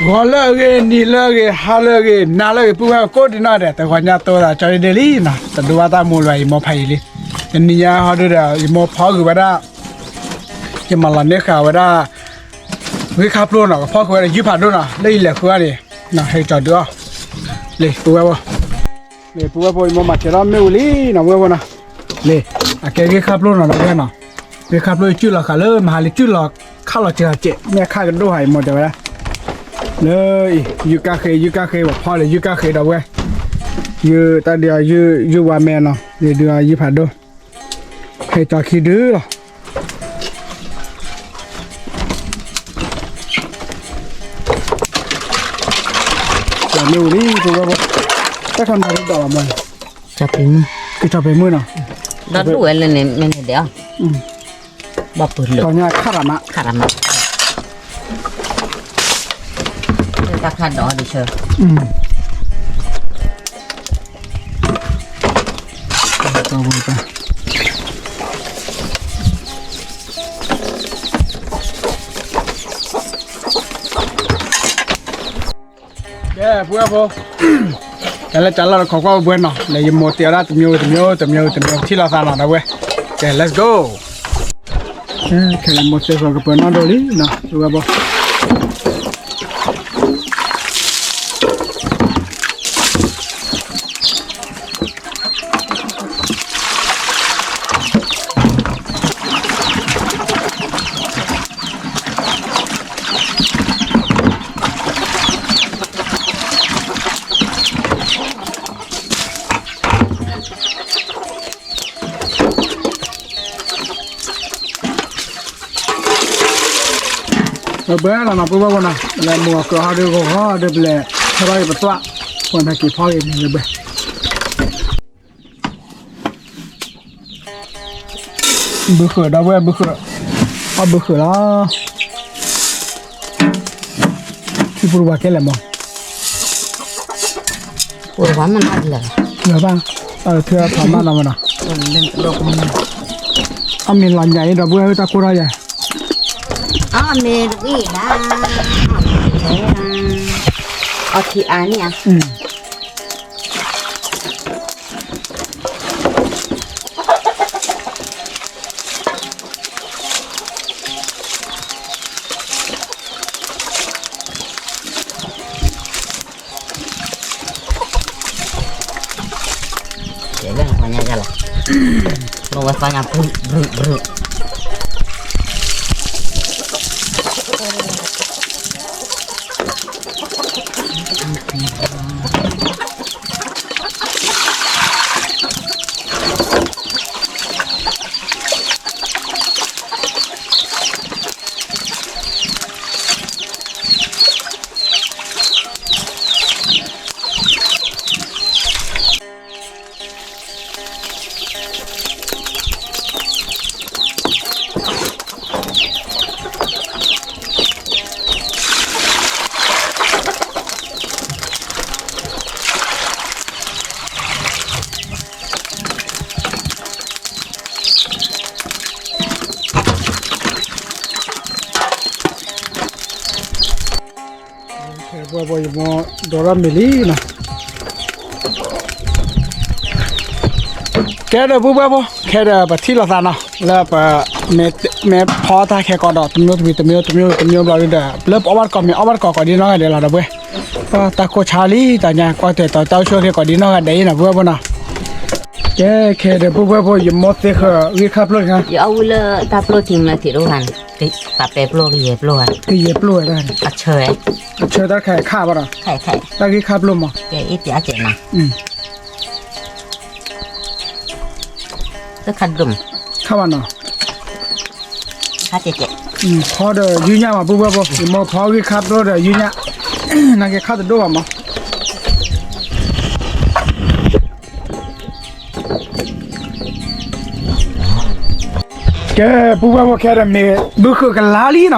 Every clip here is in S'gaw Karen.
ဂီၤလၢအဂ့ၤ နံၤလၢအဂ့ၤ ဟါလၢအဂ့ၤ နၤလၢအဂ့ၤ ပုၢ်ဝဲၢ်ကိးဒံးနီၢ်ဒဲး တဂီၤညါတိသးကၠီဒ့ဒ့လံနီၤ တဒိဘၣ်တၢ်မူလၢၤ ယမိၢ်ဖးယံာ်လံ. တနံၤညါဟီဒုဒီး ယမိၢ်ဖီဂုာ်ဝဲဒၣ် ယမၤလီၤန့ၢ်ဃာ်ဝဲဒၣ် ဂ့ၢ်ခါပျိနီၤ ကဖီၣ်ဃုာ်ဝဲဒၣ်ယုၢ်ဖးဒိၣ်နီၤ လၢယလဲၤဃုအီၤန့ၣ် ဟဲကၠီၤဒုးအီၤ လံ ပုၢ်ဝဲၢ်ဖိ လံ ပုၢ်ဝဲၢ်ဖိ ယမိၢ်မၤစဲးထီၣ်မ့ၣ်အူလံနီၤ ပုၢ်ဝဲၢ်ဖိနီၤ လံ အကဲဂ့ၢ်ခါပျိနီၤ ဒီပုၢ်ဝဲၢ်နီၤ ဂ့ၢ်ခါပျိယစုၣ်လီၤဃာ်လၢမဟါလံ စုၣ်လီၤခးလီၤစှၤစဲး မ့ၢ်အခါကဒိၣ်ဟးအံၤမိၢ်တဲဝဲဒၣ် လၢအံၤ ယုၢ်ကၣ်ဃ့ ယုၢ်ကၣ်ဃ့ ပဖီလၢယုၢ်ကၣ်ဃ့ ဒီပုၢ်ဝဲၢ် ယုၢ်တၢ်ဒုးအီၤ ယုၢ်ဝါမဲနီၤ ဒုးအီၤယုၢ်ဖးဒိၣ် ဟဲကၠီခံဒုလီၤ မ့ၣ်အူလံ ပုၢ်ဝဲၢ်ဖိ တၢ်ခါမၤဒ်ဒိးလီၤမး ကၠီၤပ့ၤမုၣ် ကၠီၤပ့ၤမုၣ်နီၤ ဒီဒူၣ်ဝဲလၢန့ၣ် မ့ၢ်န့ၣ်ဒဲးအီၤ ဘၣ်ပှၤလၢ ခးရမး ခးရမး တၢ်ခါဒီးဒ်ဆၢ ကဲ ပုၢ်ဝဲၢ်ဖိ ကဲလၢကလီၢ်တခီကွၢ်ဘှဲဘှဲနီၤ လဲၤယမိၢ်တဲအီၤဒၣ်တမံၤတမံၤတမံၤတမံၤ ထံၣ်လိာ်သးနီၤ ဒီပုၢ်ဝဲၢ် ကဲ let's go ခဲလၢာ်မိၢ်သ့ၣ်ဃီကပၢၤနီၣ်ဒိၣ်လံနီၤ ပုၢ်ဝဲၢ်ဖိ ပဘၢလီၤနီၤ ပုၢ်ဝဲၢ်ဖိနီၤ လဲၤမိၢ်အကြၢးဟီဒုးဂီၤဟီဒုးပလဲၤ ဟဲဘၣ်က့ၤပသွၣ် ပှၤမၤက့ၤဖီက့ၤန့ၣ်လၢဘၢ ဘုဃုာ် ဒီပုၢ်ဝဲၢ် ဘုဃုာ် အီၣ်ဘုဃုာ်လီၤ ထံပူၤတဝၤကဲလဲၣ်မး ပူၤတဝၤမ့ၢ်နီၢ်လၢာ် လၢာ်ဘၣ် အထၢထီၣ်မးနီၤမးနီၤ အမ့ၢ်လီၤညၣ်အံၤ ဒီပုၢ်ဝဲၢ်တၢ်ကိၢ်ထီၣ်ယၤ အမ့ၢ်တဝံၣ်ဘၣ် အီထံအါန့ၣ်ဧါ ကဲလၢနဖီညါယၤလီၤ လိၣ်ဝဲဖီညါ ဘြုး ဘြုး ဘြုး ခဲပှဲၤပှဲၤယမိၢ်ဒိးထီၣ်မ့ၤလံနီၤ ကဲဒီးပုၢ်ဝဲၢ်ဖိ ခဲဒီးပထံၣ်လိာ်သးနီၤ လၢပ မ့ၢ်ဖီတၢ်ခဲကီးဒီး တမျိုးတမံၤ တမျိုးတမျိုး တမျိုးဘျီဒုဒီး လၢပအီၣ်ဘၣ်တကိးမ့ၢ် အီၣ်ဘၣ်တကိးကိးဒ်နီၢ်ဂၤဒဲးလီၤ ဒီပုၢ်ဝဲၢ် တၢ်ကိၢ်ဆါလံ တၢ်ညါ ကွၢ်တဲာ်တီၤတၢ်အိၣ်ဆူၣ်အိၣ်ချ့ကိးဒ်နီၢ်ဂၤဒဲးအံၤနီၤ ပုၢ်ဝဲၢ်ဖိနီၤ ကဲ ခဲဒီးပုၢ်ဝဲၢ်ဖိ ယမိၢ်သ့ဃၢၤဂ့ၢ်ခါပျိတခါ ယအီၣ်ဝံၤလၢတၢ်ပျိထံမ့ၢ်ထံးတအိၣ်ဂၤန့ၣ် ပာ်ပဲပျိကယဲၢ်ပျိဂၤ ကယဲၢ်ပျိဝဲဒၣ်န့ၣ် အဆၢ အဆၢတၢ်တခါခါဘၣ်ဒီး တၢ်ဂ့ၢ်ခါပျိမး ကဲအံၤပျဲအကဲနီၤ တခါဒိၣ်မး ခါဘၣ်နီၤ ခါကဲကဲ ဖီဒီးယုၢ်ညၣ်မး ပုၢ်ဝဲၢ်ဖိ ယမိၢ်ဖီဂ့ၢ်ခါပျိဒီးယုၢ်ညၣ် နာ်က့ခါတဒိၣ်ဘၣ်မး ကဲ ပုၢ်ဝဲၢ်ဖိ ခဲဒီးမ့ၢ်ဘုဃုာ်ကလါလံနီ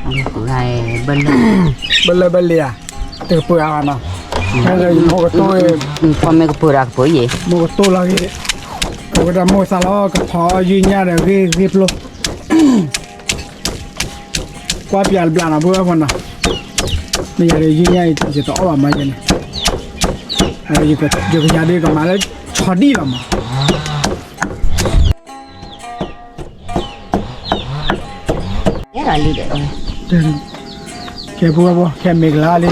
ၤ ပုၢ်ဝဲၢ်ဖိနီၤ ကလါလံ ဘၢလၢဘၢလံဧါ တကပၢၤအါနီၤ ခဲဒီးမိၢ်ကတိၢ် ဖီမ့ၢ်ကပၢၤဒီးကပၢၤယဲ မိၢ်ကတိၢ်လီၤဂ့ၤ ပဝဲဒၣ်မိၢ်သးလီၤ ကဖီယုၢ်ညၣ်ဒီးဂ့ၢ်ဂ့ၢ်ပျိ ကွၢ်ပျၢ်တဘျီနီၤ ပုၢ်ဝဲၢ်ဖိနီၤ, မ့ၢ်ယၤဒီးယုၢ်ညၣ်အံၤ ယတအီၣ်ဘၣ်မးယဲန့ၣ်, ယကယၤဒုးကမၤလၢဆီဒံၣ်လီၤမး, ကဲ ပုၢ်ဝဲၢ်ဖိ ခဲမ့ၢ်ကလါလံ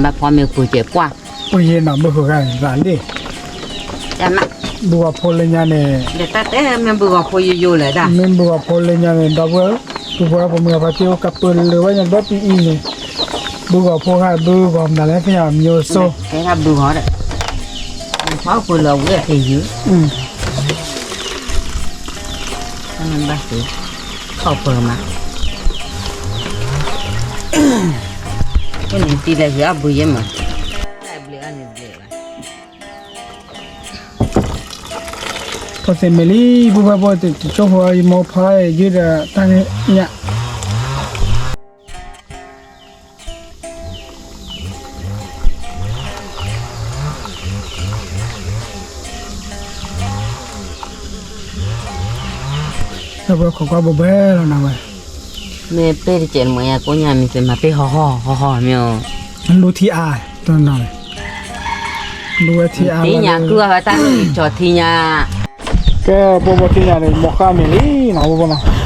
တၢ်ဘၣ်ဖီမ့ၢ်ပူၤစဲးပှၢ်, ပယဲနီၤ မုၢ်ဃုဂၤန့ၣ် သးလ့ၣ်, ဘုဂီၤဖိလၢညါန့ၣ်, မ့ၢ်ဘုဂီၤဖိလၢညါန့ၣ် ဒီပုၢ်ဝဲၢ် ပှၤမုၢ်ဂၤဖါတံၢ်အိၣ်ကပၢၤလၢဝဲညါဒီးပအံၤန့ၣ်, ဘုဂီၤဖိဂၤ ဘုဂီၤမနုၤလဲၣ် သ့ၣ်ညါမံၤစိ, ဘုဂီၤ, ဖီပၢၤလၢအဝဲသ့ၣ်ယုၢ်, ခီၣ်ပၢၤမး, အိၣ်န့ၣ်တံၤလၢယုၢ်အဘုယဲမး, ဘျုးအန့ၣ်ဘျုးဘၣ် ဖိသ့ၣ်မ့ၢ်လံ ပုၢ်ဝဲၢ်ဖိ တကၠိဖိ ယမိၢ်ဖီယုၢ်ဒီးတၢ်ညၣ်, တၢ်ဖိခိးကွၢ်ဘိဘဲလီၤနၤဝဲ, မ့ၢ်ပ့ၢ်တကဲးမ့ၢ်ယၤကိးညါမံၤသ့ၣ်မၤပ့ၢ်ဟီၣ်ဟီၣ်ဟီၣ်ဟီၣ်မ့ၢ်, လူထံအါ, တနီၤ, လူဝဲထံအါ, ထံညါကုၢ်အဝဲတၢ်လူၤကၠီထံညါ, ကဲ ပုၢ်ဖိထံညါန့ၣ် မိၢ်ဃၣ်မ့ၢ်လံနီၤ ပုၢ်ဖိနီၤ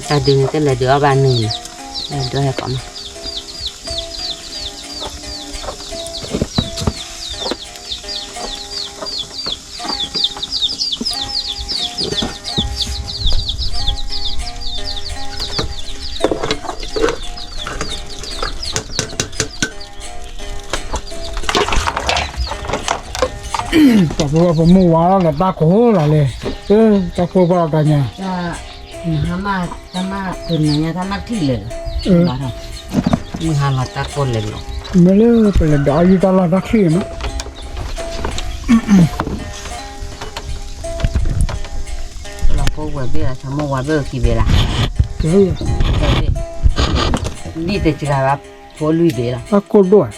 တၢ်ဒုးန့ၣ် တလဲၤဒုးအီၣ်ဘၣ်နုၤန့ၣ်, လဲၤဒုးဟဲကိးမး, တၢ်ဖိပမုၢ်ဝါလီၤဒီးတၢ်ခိၣ်လီၤလဲၣ်, တၢ်ဖိပှၢ်တၢ်ညါ, တၢ်မၤတၢ်မၤထံၣ်လဲၣ်လီၤ, မုၢ်ဟါလီၤတၢ်ကိၢ်လဲၣ်လီၤ, မ့ၢ်လၢပလဲၤဒီးအယုၢ်တၢ်လီၢ်တၢ်ချံၣ်မး လီၤဖိဝဲၢ်ဘ့ၣ်လီၤ ဆၢမိၢ်ဝါဘ့ၣ်အခံဘ့ၣ်လီၤ, ဒ်တစှၤဘၣ် ဖိလွံၢ်ဘ့ၣ်လီၤ, တၢ်ကိၢ်ဒိၣ်,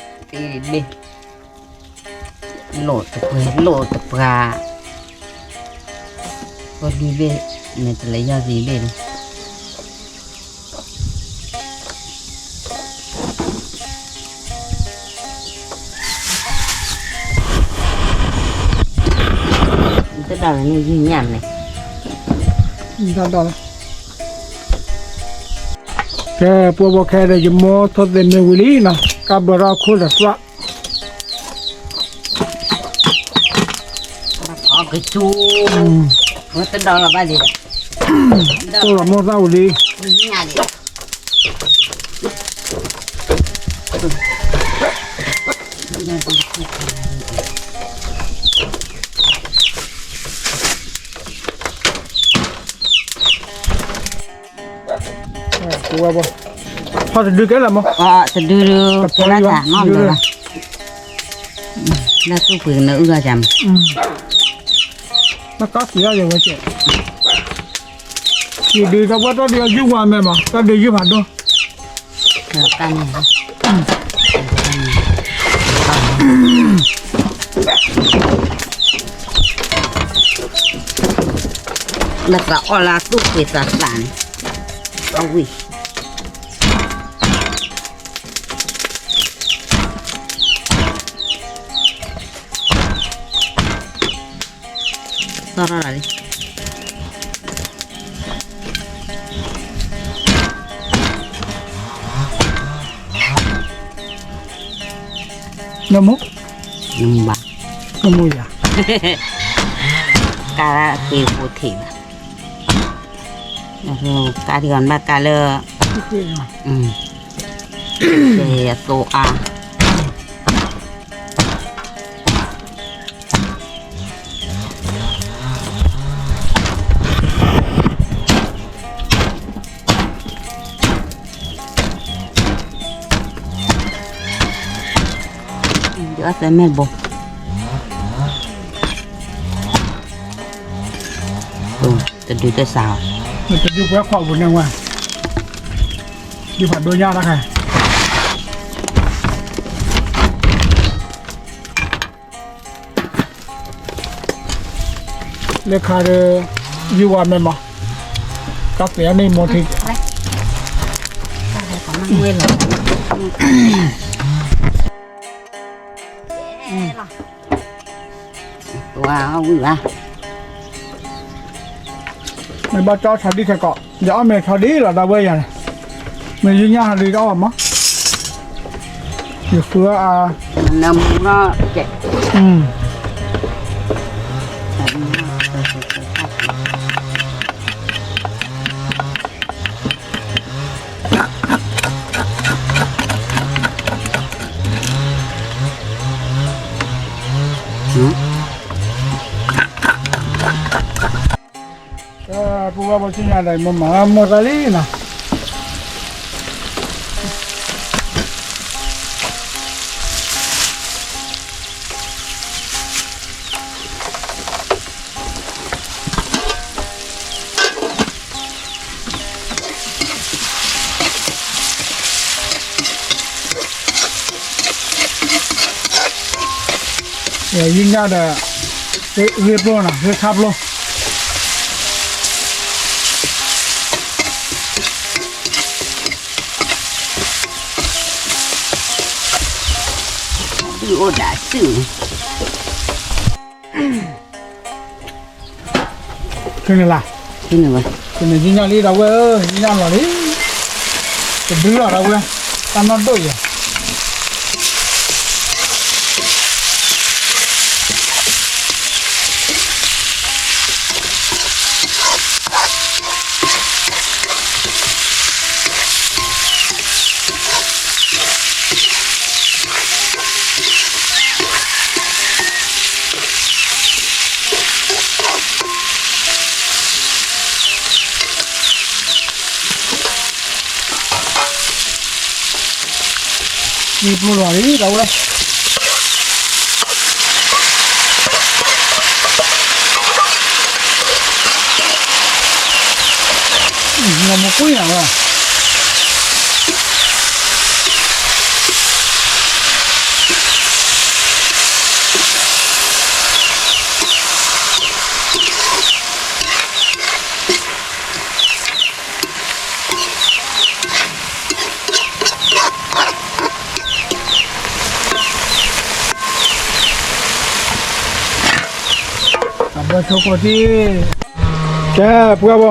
ဘ့ၣ်, လိၣ်တပှဲၤ လိၣ်တပှဲၤ, ဖိလွံၢ်ဘ့ၣ်, မ့ၢ်တလဲၤယီၢ်သံဘ့ၣ်လီၤ တဒၣ်ဝဲန့ၣ်ယုၢ်ညၣ်န့ၣ်, ကဲ ပှၤဘီခဲဒီး ယမိၢ်ထိၣ်သ့ၣ်မ့ၢ်ဝံၤလံနီၤ ကဘၢထီၣ်အခိၣ်ဒီးသွၣ် ကၠူ, ဝဲတဒီလီၤဘၣ်လံ, တိၢ်လီၤမိၢ်သၣ်ဝံၤလံ, ဖီတဒုကဲလၢမး, တဒုဒု, ဖီလၢသးနီတဘျီဘၣ်, လၢသူၣ်ပှ့ၤကနၢအုၣ်ထီၣ်ကမး, နကီၢ်သံးထီၣ်ယဝဲကဲ, ယဒုးတၢ်ပှၢ်တၢ်ဒုးယုၢ်ဝါမဲာ်မး တၢ်ဒုးယုၢ်ဖးဒိၣ် လၢသးအီၣ်လၢသူၣ်ပှ့ၤသးသးန့ၣ်, အဝံၣ် သီၣ်ထီၣ်လီၤလံ, နမူ, နမူဘၣ်, နမူယၤ, ကါလၢအပ့ၤဖိထံးဘၣ်, ကါဒံးဂီၤနဘၣ်ကါလၢ, အသိအါ ပ ယအီၣ်သၢမဲာ်တဘိ, တဒုတစးအီၤ, တဒုပှဲၤခွါပူၤန့ၣ်ဝဲ, ဒုးဖးဒိၣ်ညါတခါ လၢခါဒီး ယုၢ်ဝါမဲာ်မး, ကသ့အန့ၣ်မိၢ်ထံ, ဝါဝံၤဘၣ်, မ့ၢ်ဘၣ်ကၠီဆီဒံၣ်ခဲကိး, ယအီၣ်မ့ၤဆီဒံၣ်လီၤဒၣ်ဝဲယၤ, မ့ၢ်ယုၢ်ညၣ်ဟီဒံးတအီၣ်ဘၣ်မး, ယဃုအါ, နမူနီၢ်ကဲး ပဝဲပဆူညါဒီး မ့ၢ်မၤမ့ၢ်သးလံနီၤ, ယုၢ်ညၣ်ဒီး ဂ့ၢ်ပျိနီၤ, ဂ့ၢ်ခါပျိ ဒုးအိၣ်ဒၣ်စုၣ် ဖဲန့ၣ်လီၤ, ဖဲန့ၣ်ဝဲ, ဖဲန့ၣ်ယုၢ်ညၣ်လံဒီးဝဲဧၢ, ယုၢ်ညၣ်လီၤလံ, တဒုလီၤဒီးဝဲ, တၢ်နီၢ်ဒိၣ်ယဲၢ် မ့ၢ်ပျိလီၤလံဒီးဝဲ, မ့ၢ်ကွံာ်နၤဝဲ အဘၢဆိကိးတံၢ်, ကဲ ပှၤဘီ,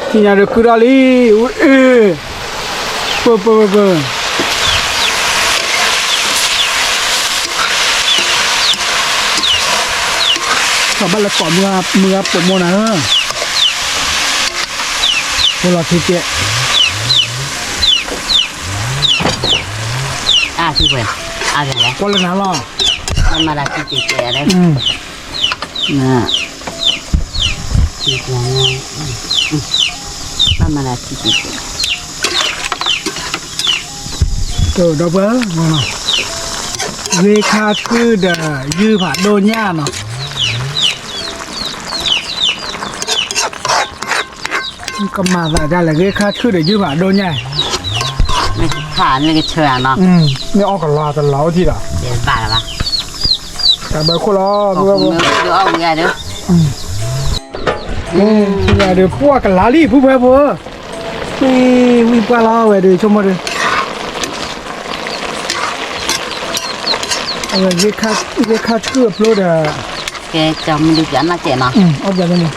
သ့ၣ်ညါဒီးကုၢ်ထီၣ်လံ, အ့, ပၢၢ်ပၢၢ်ပၢၢ်ပၢၢ် ကဘၣ်လဲၤကိးမုၢ်ဂၤပိာ်မိၢ်နၤဧၢ, ဖိလီၤထံကဲး, အါထံဝဲ, အါလဲၣ်, ကွၢ်လၢနၤလီၤ, ဘၣ်မၤဒၣ်ထံကဲးကဲး, ဘၣ်မၤဒၣ်ထံကဲးကဲး, ဒီပုၢ်ဝဲၢ်, ဂ့ၢ်ခါဆူၣ်ဒီး ယုၢ်ဖးဒိၣ်ညၣ်နီၤ ကမၤသးဒ်လဲၣ် ဂ့ၢ်ခါဆူၣ်ဒီးယုၢ်ဖးဒိၣ်ညၣ်, မ့ၢ်ကဆၢနီၤ, မ့ၢ်အီၣ်ကလၤတလီၤအိၣ်ထံဒီး, တၢ်ဘၢခိၣ်လီၤ, ဒီးပှၤကလၤလံ ဖုဖဲဖိ, ဝံၤဝံၤပှၢ်လီၤဝဲဒီး ဆိကမိၣ်ဒီး အဝဲ ဂ့ၢ်ခါဆူၣ်အပျိဒီး ကဲကၠီမုၢ်ဒုးပျၢ်နီၢ်ကဲးနီၤ, အီၣ်ပျၢ်န့ၣ်,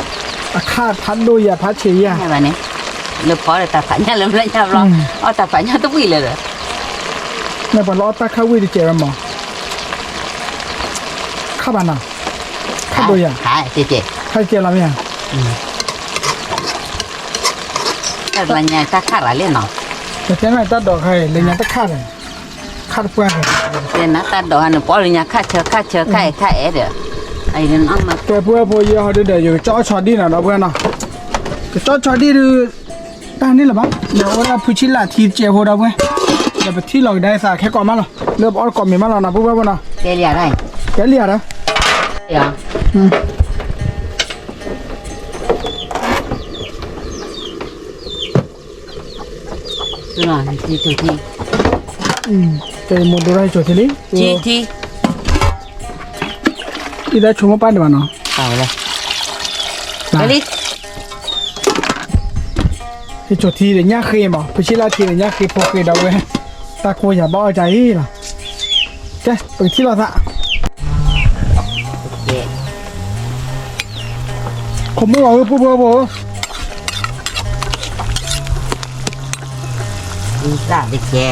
အခါဖးဒိၣ်ယၤဖးဆံးယၤ, ဘၣ်န့ၣ်, လၢဖီဒီးတၢ်ဖးညၣ်လၢမလၢညါဘျီ, အီၣ်တၢ်ဖးညၣ်တဝံၣ်လၢၤဒီး, မ့ၢ်ပှၤလၢအီၣ်တၢ်ခါဝံၣ်တကဲးဝဲမး, ခါဘၣ်နီၤ, ခါဒိၣ်ယၤ, ခါကဲးလီၤမ့ၢ်ဧါ, တၢ်လၢညါတၢ်ခါရၤလံနီၤ, တတဲမ့ၢ်တၢ်ဒိးခါအံၤ လၢညါတခါဒီး ခါတပှၢ်န့ၣ်, တဲနၤတၢ်ဒိးဟါန့ၣ် ပအီၣ်လၢညါခါဆၢခါဆၢခါအဲၣ်ခါအဲၣ်ဒီး, ကဲပဝဲဖိယဲဟီဒုဒီး ယကကၠီဆီဒံၣ်နီၤ ဒီပုၢ်ဝဲၢ်နီၤ, ကကၠီဆီဒံၣ်ဒုး, တၢ်န့ၣ်လၢၤဘၣ်, ယအိၣ်ဒၣ်ဖုဆံလၢ်ထံတကဲးဖိ ဒီပုၢ်ဝဲၢ်, ဒီးပထံၣ်လီၤကဒါသးခဲကိးမးလီၤ, လၢပအီၣ်တကိးမ့ၤမးလီၤနီၤ ပုၢ်ဝဲၢ်ဖိနီၤ, ကဲလံဧါ, ကဲလံဧါဒီး, ကဲမိၢ်ဒိၣ်ဒၣ်ဆိးထံလံ, အံၤသးဆိကမိၣ်ပၢ်ဒံးဘၣ်နီၤ, လံ ဟဲဆိးထံဒီးညၣ်ဃ့မး, ပဆံလၢထံဒီးညၣ်ဃ့ဖိဃ့ဒီးဝဲ, တၢ်ကိၢ်ယၤဘၣ်အီၣ်ကၤအံၤလီၤ, ကဲ ပကထံၣ်လိာ်သး, ခိးမိၢ်ဝဲပုၢ်ဖိဖိ, အံသၣ်တကဲ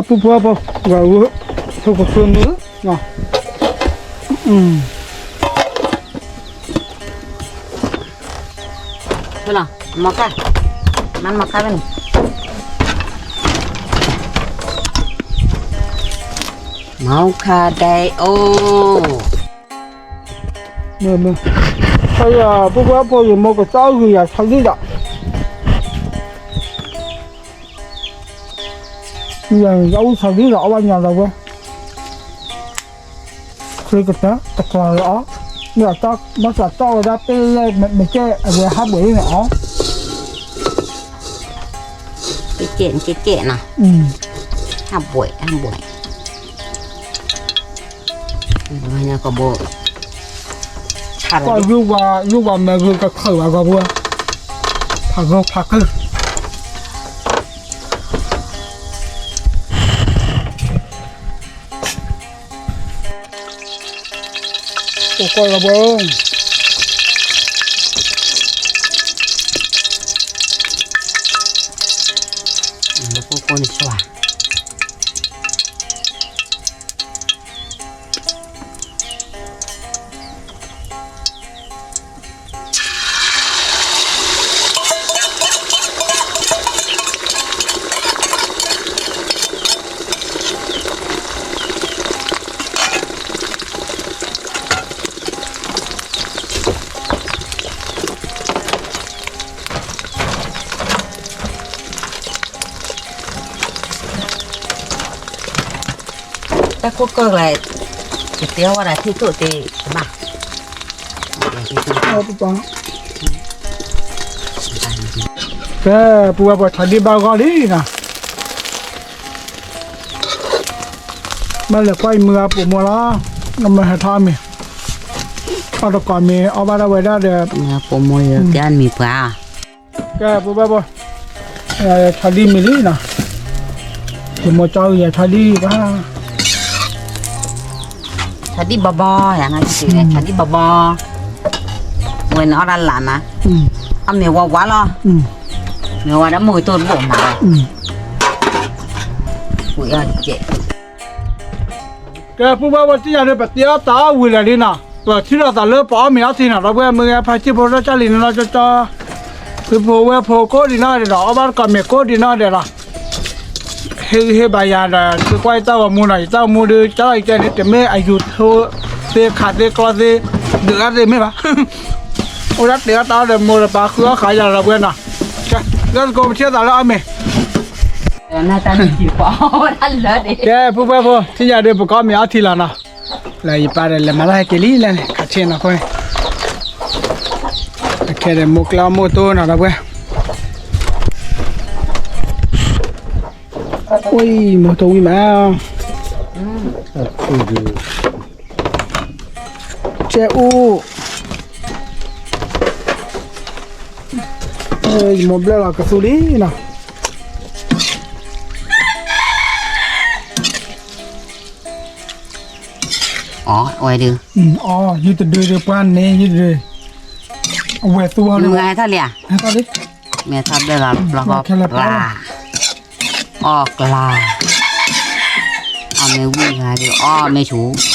ပပုၢ်ဖိဖိ, ပှၤဝဲ, ဖိဖိဖိမုၢ်, မီၤ, မီၤခါ, မၤမီၤခါဝဲန့ၣ်, မီၤခါဒဲအိၣ် မ့ၢ်, ပုၢ်ဖိဖိ ယမိၢ်ကစၢ်အုၣ်ဂ့ၤယၤဆီဒံၣ်ဒီး, ယအုၣ်ဆီဒံၣ်ဒီး အီၣ်ဘၣ်ညါဒီးဝဲ, ချ့ကတၢၢ်တကျီၤလီၤအီၤ, မ့ၢ်ဘၣ်စးတီၢ်ဝဲဒၣ်ပ့ၢ်လဲၣ် မ့ၢ်ကဲအဝဲဟးဘှဲးန့ၣ်အီၤ, ကဲကဲနၤ, ဟးဘှဲး ဟးဘှဲး ကဘိ, ကယုၢ်ဝဲ ယုၢ်ဝဲမဲာ်ဂ့ၤကခၢၣ်ဘၣ်ဂီၤပူၤ, ဖးဂီၤဖးကၢၢ်, အိၣ်ကီၢ်လီၤဘီ, လၢကိၢ်ကိၢ်န့ၣ်ဆိၣ်ဧါ တၢ်ကိၢ်ကၢၢ်လဲၣ်, ကတဲဝဲဒၣ်ထံၣ်ထီၣ်တ့ၢ်တဘၣ်, ကဲ ပုၢ်ဝဲၢ်ဖိ ဆီဒံၣ်ဘၣ်ဂီၢ်လံနီၤ, ဘၣ်လဲၤကွၢ်အံၤမုၢ်ဂၤပိာ်မိၢ်လီၤ, မ့ၢ်ဟဲထီၣ်အီၣ်မ့ၤ, အီၣ်တကိးမ့ၤ အီၣ်ဘၣ်ဒၣ်ဝဲဒၣ်ဒီး, ပိာ်မိၢ်ယကဲမံၤပှၤ, ကဲ ပုၢ်ဝဲၢ်ဖိ, ဆီဒံၣ်မံၤလံနီၤ, ယမိၢ်ကၠီအုၣ်ယၤဆီဒံၣ်ဘၣ် ဆီဒံၣ်ဘီဘီ, ယၤနီၤ ဆီဒံၣ်ဘီဘီ, ဝဲန့ၣ်အီၣ်ဒၣ်လၢ်မး, အမ့ၢ်ဝါဝါလီၤ, မ့ၢ်ဝါဒၣ်မိၢ်ကတိၢ်တဘိၣ်မး, ကဲ ပုၢ်ဝဲၢ်ဖိ သ့ၣ်ညါဒီး ပတ့အီၣ်တၢ်အီၣ်ဝံၤလၢာ်လံနီၤ, ပထံၣ်လိာ်သးလၢပအီၣ်မ့ၤအီၣ်ထံနီၤ, ဒီပုၢ်ဝဲၢ်မုၢ်ဂၤ ဖါစံၣ်ဖိ တၢ်ကၢ်လံၤနီၤနီၤကၠီကၠီ, သုဖိဝဲၢ်ဖိကိးဒံးနီၢ်ဒဲးဒီး အီၣ်ဘၣ်တကိးမ့ၤကိးဒံးနီၢ်ဒဲးလီၤ. ဟ့ၣ်ဂံၢ်ဟ့ၣ်ဘါယၤဒီး သုကွၢ်ယတၢ်ဂီၤမူနီၤ, ယတၢ်ဂီၤမူဒုး ကၠီလီၤယကဲန့ၣ် တမ့ၢ်အယူၤထိသ့ခးသ့ကျီသ့ ဒုးအါသ့မ့ၢ်ဘၣ်. အိၣ်ဒၣ်တ့အီၣ်တၢ်အီၣ်ဒီး မိၢ်ဒီးပၢ်ဃုအီၣ်ဃာ်ယၤလီၤ ဒီပုၢ်ဝဲၢ်နီၤ. ကဲ လၢသကိး ပထံၣ်သးလၢအီၣ်မ့ၤ ကဲ ပုၢ်ဝဲၢ်ဖိ ထံၣ်ညါဒီး ပကအီၣ်မ့ၤအီထံလီၤနီၤ. လၢယပၢ်ဒီး လဲၤမၤတၢ်ဟဲက့ၤလံလဲၣ်န့ၣ် ခးဆ့ၣ်နီၤခိၣ်, အခဲဒီး မိၢ်ကျဲအီၣ်မိၢ်တိၢ်နီၤ ဒီပုၢ်ဝဲၢ်. အိၣ် မိၢ်တိၢ်ဝံၣ်မး, ကဲအိၣ်, ယမိၢ်ဘျဲၣ်လီၤကသူလံနီၤ. အီၣ်ဝဲဒုး, အီၣ် ယုၢ်တဒုဒီး ပှၤန့ၣ် ယုၢ်တဒု, အဝဲသူအီၤလံ, ဟဲထီၣ်လံဧါ, ဟဲထီၣ်လံ. မ့ၢ်ထီၣ်ဘဲၣ်လီၤ ပျီဃီကျါ, အီၣ်ကျါ, အီၣ်မ့ၢ်ဝံၣ်ဂၤဒီး အီၣ်မ့ၢ်ဆူၣ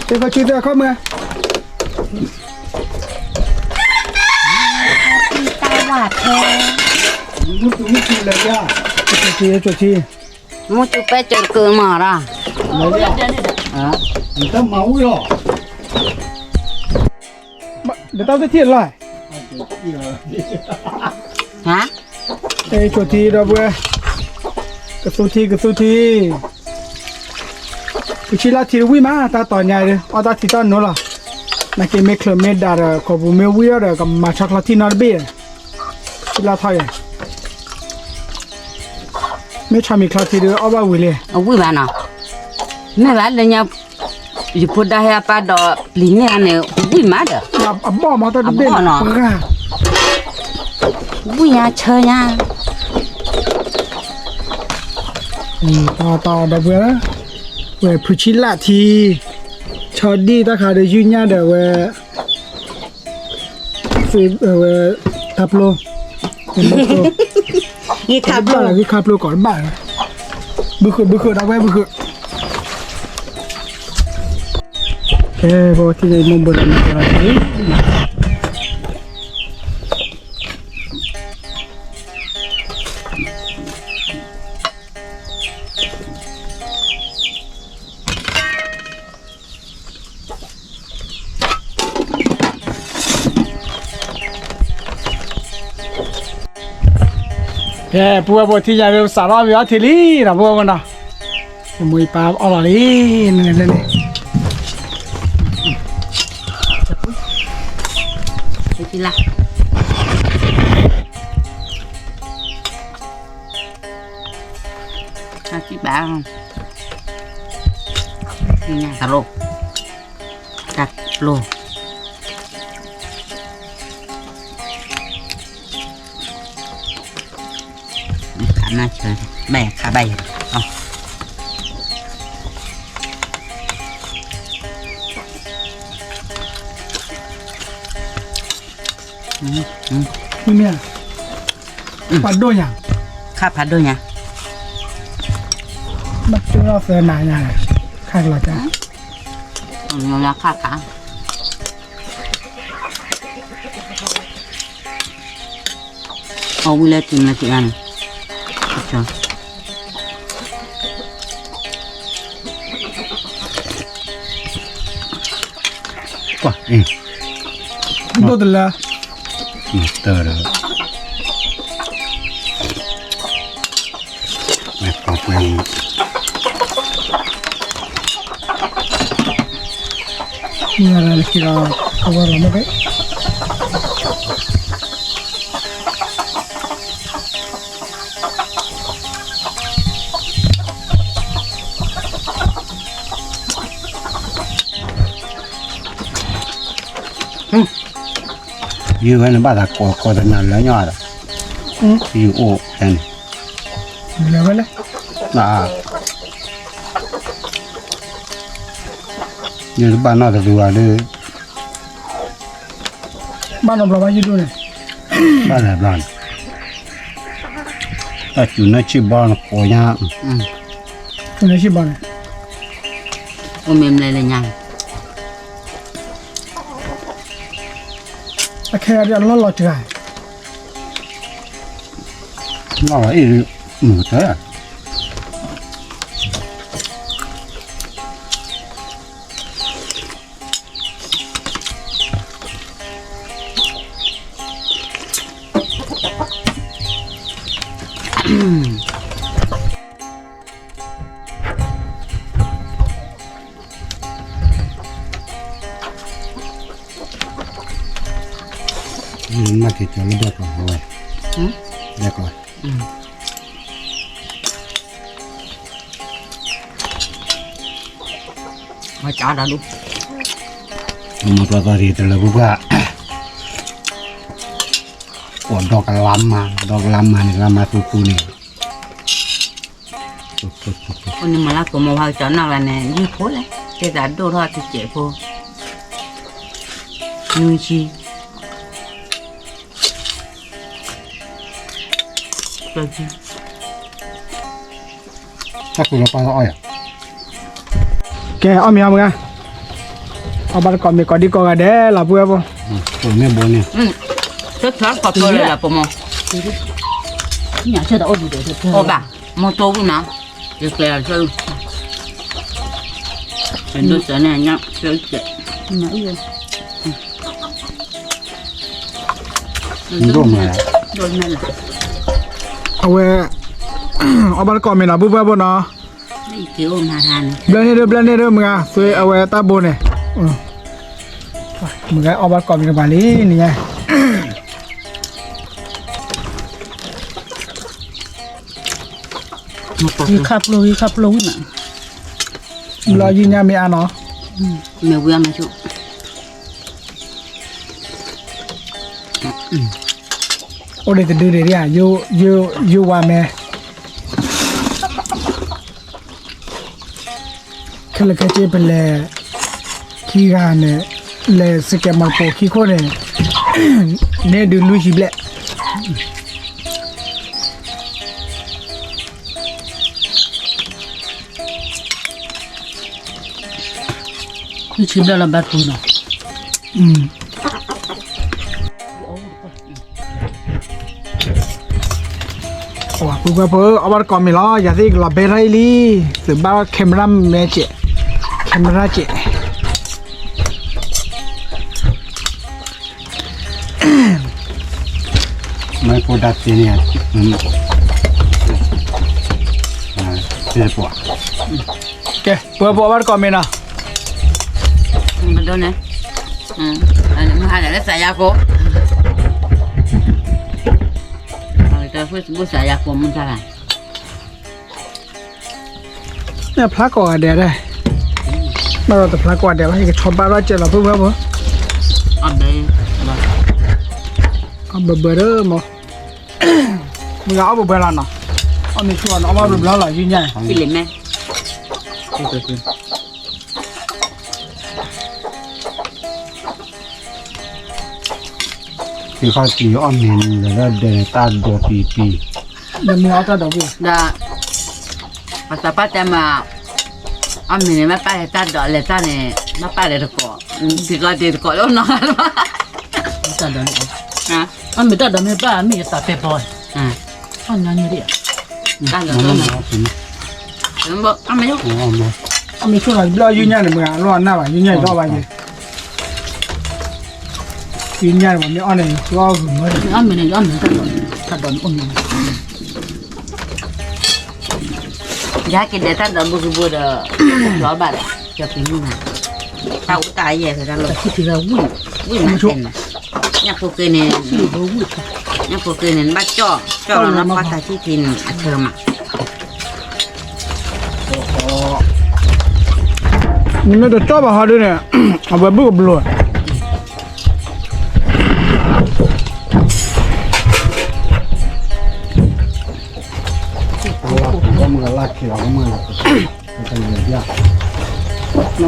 ် တဲကီးဆူသဲအခီမး, တၢ်ဝၣ်ထဲ, မူတူပဲကၢၤကမၤရၣ်, တမၤဝံၤလီၤ, ဒတၢ်တထံၣ်လီၤ, ဟါ, အဲ ကၠိထံဒီပုၢ်ဝဲၢ်, ကသူထံ ကသူထံ, ပဆံလၢထံတဝံၣ်မး တၢ်တီၤညါဒီး အီၣ်တၢ်ထံတၢ်နိလီၤ, နာ်က့မ့ၢ်ချၢးမ့ၢ်ဒၣ်ဒီး ခိးပူၤမ့ၢ်ဝံၣ်အီၤဒီး ကမၤဆီချီထံနီတဘ့ၣ်, ပဆံလၢထီၣ်ယဲ, မ့ၢ်ဆီမံၤချီထံဒီး အီၣ်ဘၣ်ဝံၤလံ, အဝံၣ်ဘၣ်နီၤ, မ့ၢ်ဘၣ်လၢညါ ယဖိဒါဟဲအပၢ်ဒီးပျံၤန့ၢ်န့ၣ် ဝံၣ်မးဒီး, အဘီၣ်မးတၢ်တဘ့ၣ်နီၤ, ပှၤ, ဝံၣ်ညါဆၢညါ, တၢ်တၢ်ဒီပုၢ်ဝဲၢ်, ဝဲဖုဆံလၢထံ, ဆီဒံၣ်တၢ်ခါဒီးယုၢ်ညၣ်ဒီးဝဲ ဝဲ, ထါပျိ, ဂံၢ်ခါပျိ, ဂံၢ်ခါပျိကိးတဘၣ်, ဘုဃုာ် ဘုဃုာ်ဒီပုၢ်ဝဲၢ် ဘုဃုာ်, ကဲ ပဝဲထံၣ်န့ၣ် မိၢ်ဘၢလီၤမ့ၢ်ကဲလီၤတံၢ် ကဲ ပုၢ်ဝဲၢ်ဖိထံၣ်ညါ ပစးထီၣ်မ့ၤအီထံလံနီၤ ပုၢ်ဝဲၢ်ဖိနီၤ, မိၢ်အံၤပၢ်အီၣ်လီၤလံ, န့ၣ်န့ၣ်န့ၣ်, လၢ အစံးဘၣ်, ညၣ်ကရိ, တၢ်ပျိ, ခးနၢ်ဆၢ, ဘၣ်ခးဘၣ်ယၤ, မ့ၢ်မ့ၢ်, ဖးဒိၣ်ညါ, ခါဖးဒိၣ်ညါ, ဘၣ်ကၠိထီၣ်သၢနၤညါ, ခါကလီၤတၢ်, ခါခါ, အီၣ်ဝံၤလၢတုၤမၤတံၢ်အါန့ၣ်, ကွၢ်အံၤ, ဒိၣ်တလၢ, တၢ်ဒီး, မ့ၢ်ပှဲၤ, မ့ၢ်လၢလၢခံဒီး, အဝဲလီၤမ့ၢ်ကဲ ယုၢ်ဝဲန့ၣ် ဘၣ်သးကိးကိးတနၤလၢညီဒီး, ယုၢ်အိၣ်ဖဲန့ၣ်, လဲၤဝဲလဲၣ်, ယုၢ်တဘၣ်နီတဒုဘၣ်ဒီး, ဘၣ်နီတဘျီဘၣ်ယုၢ်ဒိၣ်န့ၣ်, ဘၣ်လဲၤဘျီန့ၣ်, တၢ်စူၤန့ၢ်ဆံၣ်ဘီနကိးညါ, စူၤန့ၢ်ဆံၣ်ဘီန့ၣ်, အိၣ်မ့ၢ်မလဲၤလၢညါ, အခဲအံၤအလီၢ်လီၤတဂၤ, လီၢ်လီၤအံၤ, မုၢ်ကတၢၢ် မ့ၢ်က့ၤကၠီၤလၢဒဲကီၢ်ဝဲ, ဒဲကီၢ်, မၤကၠီၤဒီးဒူ, မၤပျီသီၣ်ဒံးတလၢပူၤပှၢ်, ကိးဒီကလါမါ, ဒီကလါမါန့ၣ် လါမါသူသူန့ၣ်, န့ၣ်မၤလၢကိးမီၤဝါကၠီၤနီၢ်လၢန့ၣ် ယုၢ်ဖိလဲၣ် တဲသးဒိၣ်ထီၣ်တစဲးဖိ, နွံဆံ, တၢ်ဃုာ်လီၤပၢ်လီၤအီၣ်ယၤ, ကဲအီၣ်မ့ၤအီၣ်မ့ၤ, အီၣ်ဘၣ်တကိးမ့ၤကိးဒံကိးဂၤဒဲးလီၤ ပုၢ်ဝဲၢ်ဖိ, မ့ၢ်ဘိန့ၣ်, တၢ်ထီၣ်ကိးဖိလၢလၢပမီၤ, အိၣ်ဘၣ်, မီၤတိဝံၣ်မး, ယကျဲးအီၤဆၢ, ဒိၣ်စၢၤန့ၣ်ညါဆၢကဲး, ဒိၣ်မး, အဝဲ, အီၣ်ဘၣ်တကိးမ့ၤနီၤ ပုၢ်ဝဲၢ်ဖိနီၤ, ဘျၢန့ၢ်ဒၢ ဘျၢန့ၢ်ဒၢ မုၢ်ဂၤ သွေးအဝဲတၢ်ဘိန့ၣ်, မုၢ်ဂၤအီၣ်ဘၣ်တကိးမ့ၤတဘၣ်လံန့ၣ်ညါ, ဟံးခါပျိ ဟံးခါပျိဝံၣ်မး, ဘျီယုၢ်ညါမ့ၢ်အါနီၤ, မ့ၢ်ဝံၤအါမးဆိ, အိၣ်ဒံးတဒုဒံးဒံးဧါ, ယိဝါမဲ, ခဲလၢာ်ခဲဆ့ပလဲၤ, ခံဂၤန့ၣ်, လဲၤစကဲးမီၢ်တပိာ်ခံခိၣ်န့ၣ်, န့ၢ်ဒုးလွံၢ်ဆံဘျဲၣ် လွံၢ်ဆံဘျဲၣ်လီၤဘၣ်ထူနီၤ, ပုၢ်ဝဲၢ်ဖိ အီၣ်ဘၣ်တကိးမ့ၤလီၤ, ယၤသ့ၣ်ကလီၤဘဲထီၣ်အံၤလံ, သုးဘၣ် camera မဲကဲး, camera ကဲး မ့ၢ်ဖိဒၣ်တ့န့ၣ်, ကဲ ပုၢ်ဝဲၢ်ဖိ အီၣ်ဘၣ်တကိးမ့ၤနီၤ, မ့ၢ်ဟးဒီးလၢသးယၤကိာ်, သးယၤကိာ်မုၢ်တၢ်ဘၣ် ဖျါကိးဂၤဒဲးဒဲး, ဘၣ်ဒီးတဖျါကိးဂၤဒဲးဘၣ် ယကဆီဘၣ်ထီၣ်ကဲးလီၤ ပုၢ်ဝဲၢ်ဖိ, အီၣ်ဘၢဘၢဒီးမး, မုၢ်ဂၤအီၣ်ဘၢဘၢလီၤနီၤ, အီၣ်မ့ၤဆူၣ်အီၤနီၤ အီၣ်ဘၣ်ဘျီဘျီလီၤ ယုၢ်ညါ, သ့ၣ်ခီၣ်ထံးအီၣ်မ့ၤလၢဒဲးတၢ်ဒိးပံၤပံၤ, ဒီးပသးပှၢ်တဲမး, အီၣ်မ့ၤန့ၣ် မ့ၢ်ပၢ်လဲၤတၢ်ဒိးလဲၤတၢ်န့ၣ် မ့ၢ်ပၢ်လဲၤတကိး, ထံကီၢ်တ့တကိးလၢနီၤ, တၢ်ဒိးန့ၣ်, အီၣ်မ့ၤတၢ်ဒိးမ့ၢ်ပၢ်မ့ၢ်ယသးပဲပီ, တၢ်ညါန့ၣ်, တၢ်ဒိး, အီၣ်မ့ၤဆိၣ်လီၤ ဘျီယုၢ်ညါန့ၣ် မုၢ်ဂၤအလီၢ်အနၢ်ဘၣ် ယုၢ်ညါယဒီးဘၣ်ယဲ, ယုၢ်ညါန့ၣ် မ့ၢ်အီၣ်န့ၣ် ယအီၣ်ဂုာ်မၢန့ၣ်, အီၣ်မ့ၤန့ၣ် ယအီၣ်မ့ၤတၢ်ဒိးန့ၣ်, တၢ်ဒိးန့ၣ်အိၣ်မ့ၤန့ၣ်, ယဟဲက့ၤဒဲးတၢ်ဒိးဘုကဘိဒီး, လီၤဘၣ်ဒီး, ကၠီၤပံၤမုၣ်န့ၣ်, တၢ်အိၣ်တၢ်ယဲၢ်ဖဲတၢ်လီၢ်, ဝံၣ်မးတဲန့ၣ်, ညၣ်ဖိက့န့ၣ်, ညၣ်ဖိက့န့ၣ် နဘၣ်ကၠီၣ်, ကၠီၣ်လီၤနဖီတၢ်ထံၣ်ထံန့ၣ် အဆၢမး နမ့ၢ်တကၠီၣ်ဘၣ်ဟီဒုန့ၣ်, အဝဲဘုၣ်ကဘျိး, လၢခံလီၤ, နီၢ်နီၢ်လၢချံ, ချံ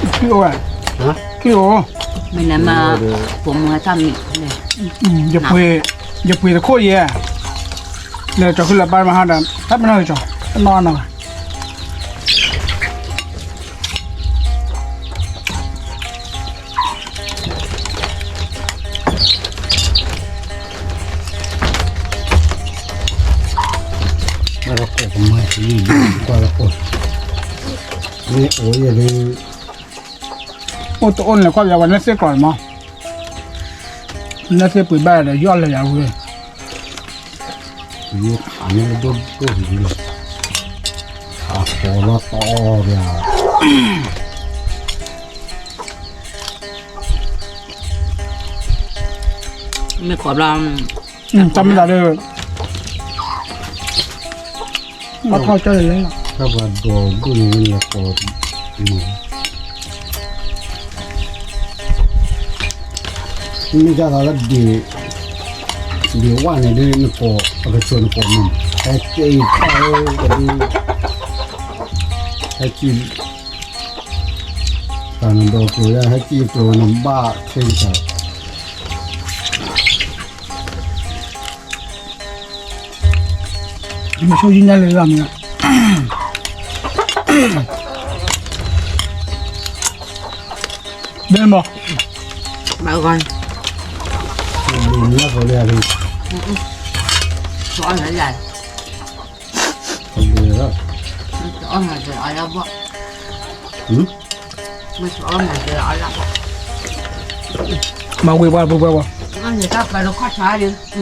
အိၣ်ဝဲ, ချံအိၣ်, မ့ၢ်နမၤ, ဖိမုၣ်ဟဲထီၣ်မံၤ, ယပှ့ၤ, ယပှ့ၤတခိၣ်ယဲ, လၢကၠီၤဃုလၢပၢ်မၤဟါဒီး တၢ်ပနီၣ်ကၠီၤ, တနီၣ်နီၣ်ဘၣ် ဘၣ်ဒီးကိးကမၤသံ, ကွၢ်လၢကိး, မ့ၢ်အိၣ်ယဲဒုး, အိၣ်တအိၣ်န့ၣ် ကွၢ်ပယီၤဝဲလၢသ့ၣ်ကျီၤန့ၣ်မး, လၢသ့ၣ်ပှ့ၤဘၣ်ဒီး ယီၣ်လၢယၤဝဲ, ယခးန့ၢ်လၢဒိၣ်ဒိၣ်န့ၣ်, ခးဃီလီၤတီၢ်ဘၣ် မ့ၢ်ခိးဘျီ, တၢ်မ့ၢ်သးဒီး, ဘၣ်ထီၣ်ကၢ်လၢလၢ, တၢ်ပှၤဒိးဒိၣ်န့ၣ်လၢကိး, မ့ၢ်ဒ်သိးလၢဒ့, ဒ့ဝၣ်န့ၣ်ဒ်နကိး, အကဆိးနကိးမ့ၢ်, ဟဲက့ၤတၢ်ဧၢ, ဟဲက့ၤ, တၢ်နဒိးကျိၤလၢဟဲစံၣ်ကျိၤနဘၣ်ခဲကတၢၢ် မဆိယညါလၢလီၤမံၤ, ဘဲမီၤ, ဘၣ်ဂီၤ, ဘုညါဖိလၢယၤလံ, အီၣ်လၢယၤ, အီၣ်မၤစၢၤအီၣ်လၢဘီ, မၤစၢၤအီၣ်မၤစၢၤအီၣ်လၢဘီ, မၤဝံၤပှၤပူၤပှၤပှၤ, အီၣ်န့ၣ်တၢ်ပှဲၤလၢခီၣ်ဆါလံ. မ့ၢ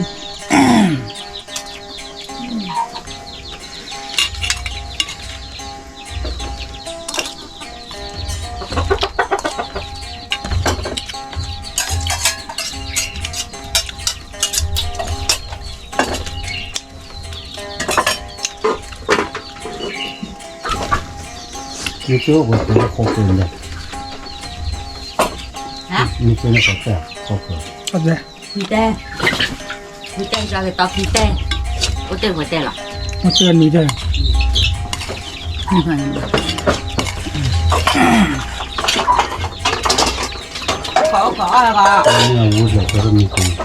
်ကဲအိၣ်ပှဲၤပှဲၤလၢခီၣ်ပူၤန့ၣ်, မ့ၢ်ကဲန့ၣ်ခီၣ်ပူၤ, ဖံတဲ, ဖံတဲ, ကၠီကတီၤဖံတဲ, အိၣ်တ့ၢ်ဝဲတဲလီၤ, အိၣ်တ့ၢ်နံၤတဲ, ခီၣ်ခီၣ်အါဘၣ်, မ့ၢ်အဝဲဒီးကရၢမံၤက့ၤ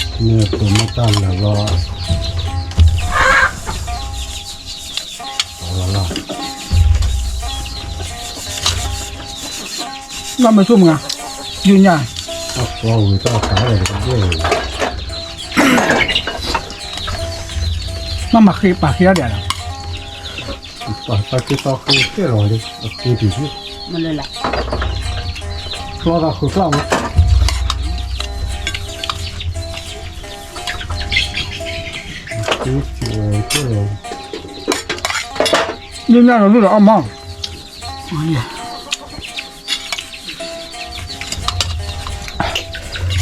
မ့ၢ်ပမ့ၢ်တၢ်လၢာ်လီၤ, လီၤလီၤ, ဘၣ်မ့ၢ်ဆိကမိၣ်ဧါ, ယုၢ်ညါ, အဝံၤတၢ်တၢ်ဒီးတဘျီ, မ့ၢ်မၤဃ့ပာ်ဃ့အီၤဒံးလီၤ. ပှၤတၢ်က့ၢ်သီဃ့ကဲလီၤလံ အကူတံၢ်ဟံၣ်, မ့ၢ်လၢလဲၣ်, ဖျီဒီးဃုာ်ဖျီမး, ဃ့ကဲလီၤ, မ့ၢ်ညါလီၤဒုဒီးအီၣ်မး,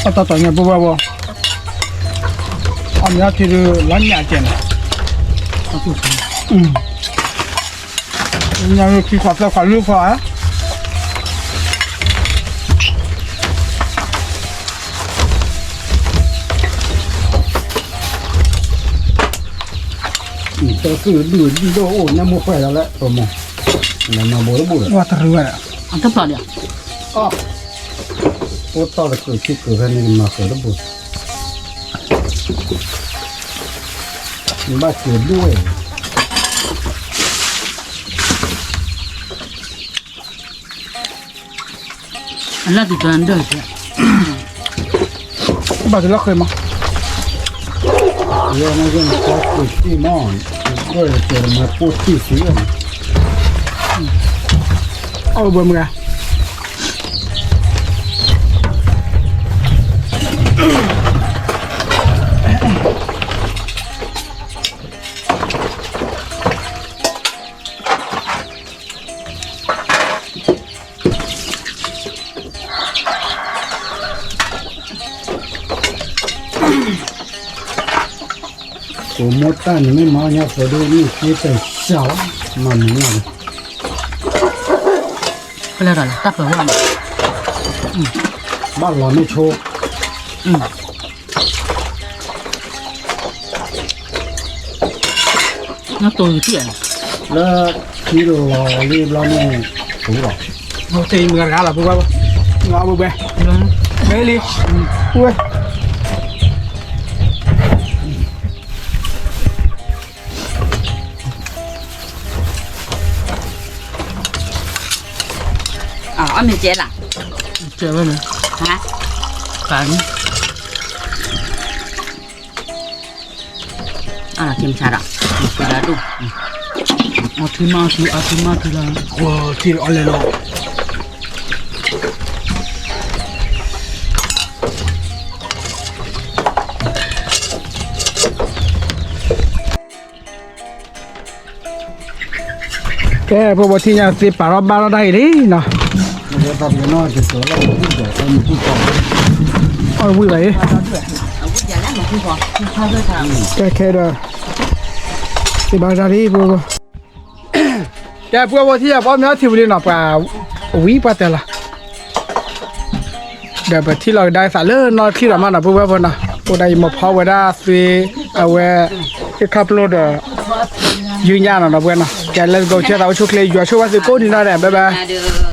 အတၢ်တၢ်ညါပဝဲဝဲ, အမ့ၢ်အထံဒုးလါညၣ်ကဲန့ၣ်, ညါလၢခံခွးသၢခွးလွံၢ်ခွးဧါ, တၢ်ကုၢ်ဒုၣ်ဒုၣ်ဒိၣ်အိၣ်ညါမိၢ်ပှၢ်လၢ်လၢပမၤ, နမၤဘိးတဘိးလၢၤ, ဝဲတရံးဝဲဒၣ်, အတဖျီၣ်ဒံး, အိၣ်တီၢ်တကုာ်ခံကုာ်ဖဲန့ၣ်မၤဃၢၤတဘိး, နဘၣ်စၢၤဒိၣ်ဝဲ အလၢ်တတၢၢ်ဒၢၣ်ကဲ, ဘၣ်တလီၤဃဲမး, ယဲန့ၣ်ယဲန့ၣ်ကီၢ်ပူၤတံၢ်မး, ကီၢ်ယဲၢ်မၤပိၢ်တံၢ်သံ, အီၣ်ဘၣ်မုၢ်ဂၤ ကိးမိၢ်တၢ်န့ၣ်မ့ၢ်မၤညါပှဲၤဒိၣ်န့ၣ်က့တၢ်စှၤလီၤ, မၤမုာ်ညါန့ၣ်, ကလဲၤဒီးလၢတၢ်ပၢၤဝဲန့ၣ်, ဘၣ်လီၤမ့ၢ်ဆိ နတိၤယတံၢ်, လၢခံလီၤလံဘျီန့ၣ်, ပူၤလီၤ, တမုၢ်ဂၤတဂၤလီၤ ပူၤဝဲ, ငါအဘၣ်ဘဲ, မ့ၢ်လံ, ပူၤဝဲ အီၣ်မ့ၢ်ကဲလၢ်, ကဲဝဲန့ၣ်, ဟါ, ကဲန့ၣ်, အီၣ်လီၤက့ၤမဆါဒီး, မဆါဒီးဒိၣ်, အီထံမးအီထံ အီထံမးအီထံလီၤ, အီထံအီလဲၤလီၤ. ကဲ ဖိဝဲထံၣ်ညါသ့ပာ်ထီၣ်ဘၣ်ထီၣ်တၢ်အံၤလံနီၤ, အီၣ်ဝံၣ်ဘၣ်အံၤ, ကဲခဲဒီး, သ့ဘၣ်တၢ်လံ ဖိဝဲ, ကဲ ဖိဝဲထံၣ်ညါ ပှၤမ့ၢ်အီထံဝံၤလံနီၤ ပှၤဝံၤပှၤတၢၢ်လီၤ. ဒီးပထံၣ်လီၤကဒါသးလၢနီၢ်ထံၣ်ဒီးမးနီၤ ပဝဲဖိနီၤ, အိၣ်ဒၣ်အံၤမိၢ်ဖီဝဲဒၣ်သ့, အဝဲ, ဟ့ၣ်ခီဖျိဒီး, ယုၢ်ညါနီၤ ဒီးပဝဲနီၤ, ကဲ let's go ဆၢသးအိၣ်ဆိၣ်ချ့ ယွၤဆိၣ်ဂ့ၤသုကိးနံၤနီၤဒဲး bye bye.